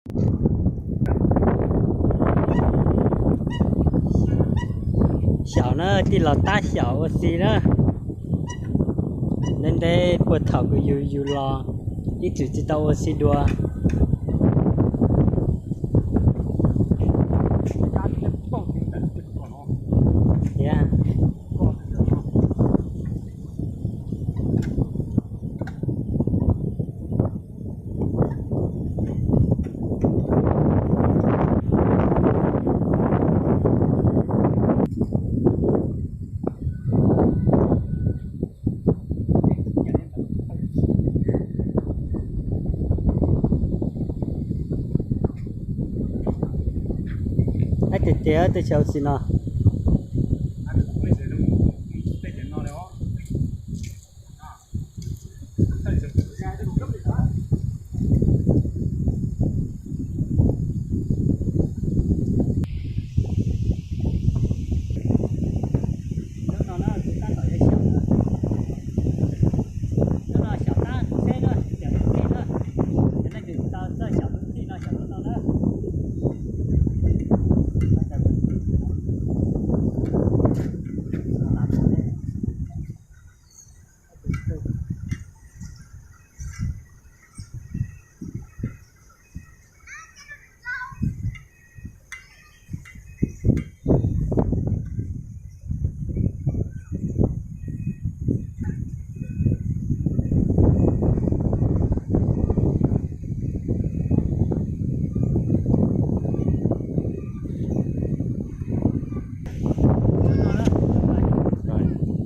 Xyaum na, tij laug tab xyaum ua si na. Ntev ntev puag thaum kuv yug yug los ib txwm tsis tau ua si dua. Ab, tiag tiag tej chaw ua si no. Hnub no na kuv tab tom yuav xyaum na. Hnub no xyaum tab tsheb na, xyaum tab tsheb na. Cov leej twg tsis tau tuaj xyaum tus tsheb no xyaum hnub no na.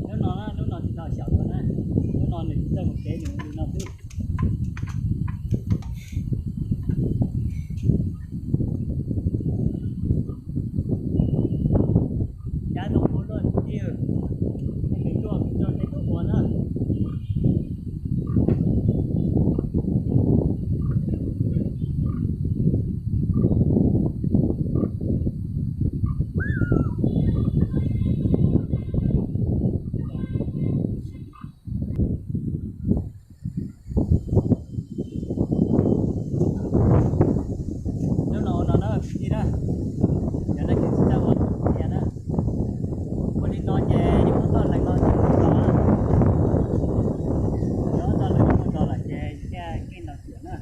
Hnub no na, hnub no tsis tau xyaum dua na, hnub no nws tsis txawj mus kev, nws mus li no xwb. Cav zoo ua luaj tus tij, nej tuaj kuv tso tej tub ua na. Hnub no ua no na kwv tij na, yog leej twg tsis tau ua tiag na, ua li no ces yuav ua txoj lees no tsis tau na, yuav ua txoj lees no tau lawm ces thiaj keej ntau tiam na.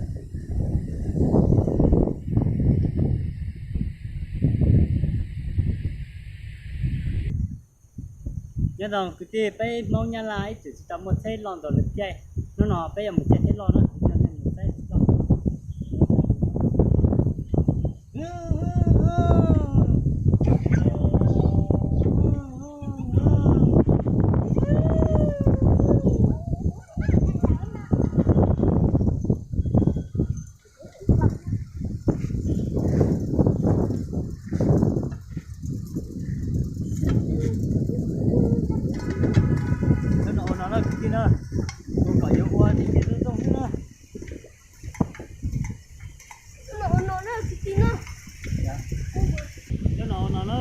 Nyob zoo kwv tij, peb Hmoob Nyab Laj ib txwm tsis tau muaj tsheb loj ntaus lawv caij. Hnub no peb yuav mus caij tsheb loj na, coj nej mus saib tsheb loj. Hnub no ua no na kwv tij na, ua kom yuav ua tib ce zoo zoo xwb na. Hnub no ua no na kwv tij na. Hnub no ua no na.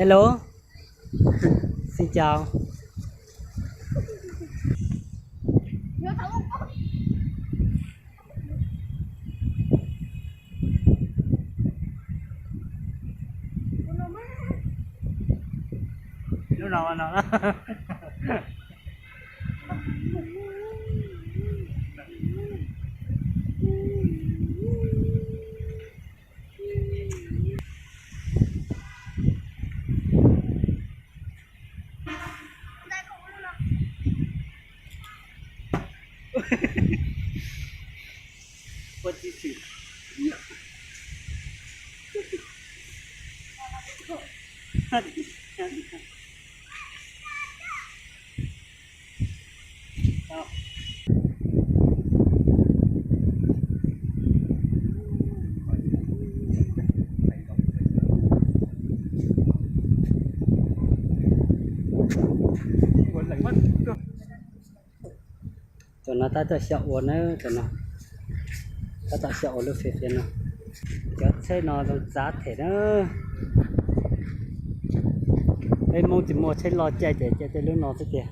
Hello, xin chào. Hnub no no. Ua tsis txwm. Cov no tab tom xyaum ua na, cov no tab tom xyaum ua lub fiv fiv no. Cov tsheb no zoo txav them na. Peb Hmoob tsis muaj tsheb loj caij ces caij tej lub no xwb tiag.